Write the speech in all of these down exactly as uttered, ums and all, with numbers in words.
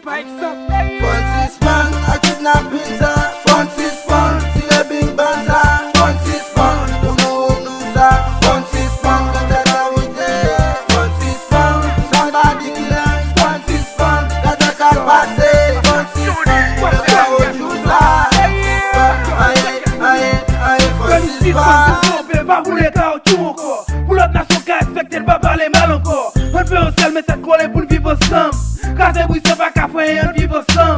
Pa egzanp, fò n sispann ak kidnapin sa, fò n sispann tire big bang sa, fò n sispann pou nou nou sa, fò n sispann gade nan wout, fò n sispann sa n pa di kilè, fò n sispann gade sa k ap pase, fò n sispann gade sa wòt jou sa, fò n sispann, aye, aye, aye, fò n sispann. Pou lòt nasyon ka respekte n, pa pale mal ankò. Ann fè yon sèl, men tèt kole pou n viv ansanm. Kraze brize pa ka fwenyen, ann viv ansanm.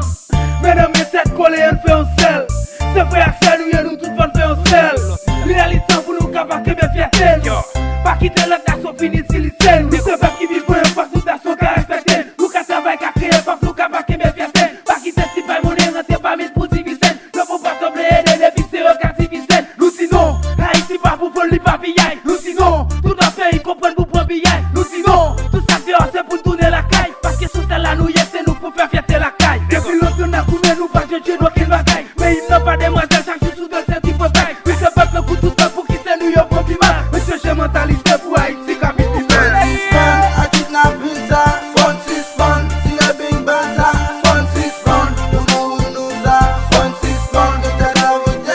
Men nan men tèt kole, ann fè yon sèl. Se frè ak sè nou ye, nou tout fò n fè yon sèl. Li lè li tan pou nou kapab kenbe fyète nou. Pa kite lòt nasyon vin itilize nou. Nou se pèp ki vivan, fòk tout nasyon ka respekte n. Nou ka travay, ka kreye, fòk nou kapab kenbe fyète n. Pa kite ti pay monnen rantre pa met pou divize n. Lè pou pa sanble ede depi se yo ka divize n. Nou di non, Ayiti pa pou vòl, li pa piyay. Nou di non, tout lòt peyi konprann pou pran piyay. Nou di non, tout sa k deyò se pou n tounen lakay. Paske sou sèl la nou ye, se nou k pou fè fyète lakay. Depi lontan n ap goumen, nou pa jwenn jwenn okenn bagay. Men im nan pa demwazèl, chak jou sou dòt se ti pòtay. Wi, se pèp lan kou tout pèp pou ki se nou yo pran pi mal. Men chanje mantalite pou Ayiti ka vin pi bèl. Fò n sispann ak kidnapin sa, fò n sispann tire big bang sa, fò n sispann pou nou nou sa, fò n sispann gen tèt nan wout,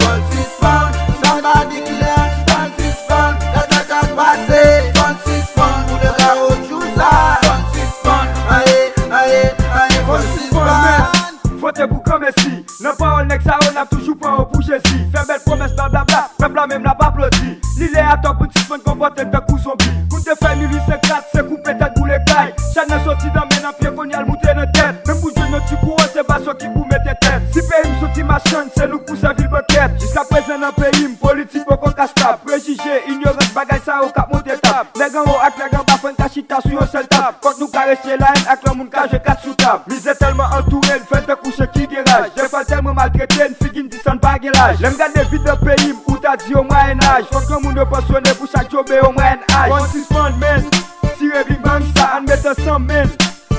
fò n sispann sa n pa di kilè, fò n sispann gade sa k ap pase, fò n sispann boule kawotchou sa, fò n sispann, aye, aye, aye, fò n sispann. Vote pou granmesi. Nan pawòl nèg sa yo, n ap toujou pran yo pou Jezi. Fè bèl pwomès, blablabla, pèp la menm l ap aplodi. Li lè a tan pou n sispann konpòte n tankou zonbi. Kou n te fè mil uit san kat, se koupe tèt boule kay. Chèn nan soti nan men nan pye, kounye a l moute nan tèt. Menm pou jwenn yon ti kouwòn, se bason ki pou mete tèt. Si peyi m soti machann, se nou k pou sèvi l bankèt. Jiskaprezan nan peyi m, politik poko ka stab. Prejije, inyorans, bagay sa yo k ap monte tab. Nèg anwo ak nèg anba, fò n ka chita sou yon sèl tab. Fòk nou ka rejte lahèn ak lanmou, n ka jwe kat sou tab. Mizè tèlman antoure n, fè n tankou chen ki gen raj. Dèfwa l tèlman maltrete n, figi n di sa n pa gen laj. Lè m gade vid nan peyi m, ou ta di o Mwayennaj. Fòk granmoun yo pansyone pou chak djobe o Mwayennaj. Fò n sispann, men, tire big bang sa, ann met ansanm, men,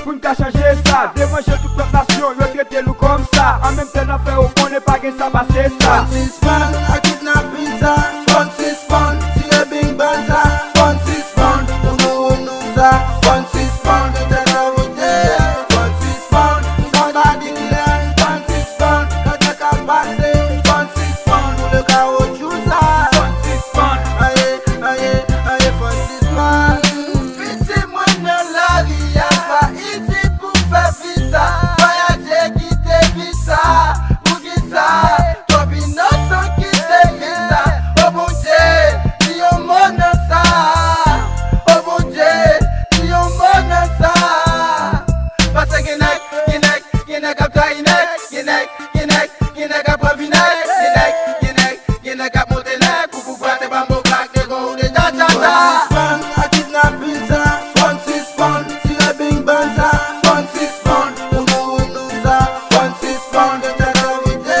pou n ka chanje sa. Deranje tout lòt nasyon, yo trete nou kòm sa. An menm tan n ap fè yo konnen pa gen sa pase sa. Fò n sispann ak kidnapin sa, fò n sispann tire big bang sa, fò n sispann pou nou nou sa, fò n sispann gen tèt nan wout, fò n sispann sa n pa di kilè, fò n sispann gade sa k ap pase, fò n sispann boule kawotchou sa, fò n sispann, aye, aye, aye, fò n sispann. Piti mwen nan lari a, pa iti pou fè visa, vwayaje kite visa, poukisa? Twòp inosan kite visa. O Bondye, di yon mo nan sa. O Bondye, di yon mo nan sa. Paske gen nèg, gen nèg, gen nèg k ap trayi nèg, gen nèg, gen nèg, gen nèg k ap pran vinèg, gen nèg, gen nèg, gen nèg k ap monte nèg pou pouvwa, se pa m bon blag, nèg ou deja tata. Fò n sispann ak kidnapin sa, fò n sispann tire big bang sa, fò n sispann pou nou nou sa, fò n sispann gen tèt anvite,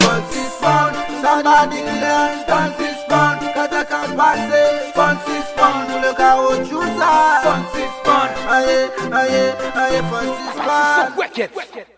fò n sispann sa n pa di kilè, fò n sispann gade sa k ap pase, fò n sispann boule kawotchou sa, fò n sispann, aye, aye, aye, fò n sispann.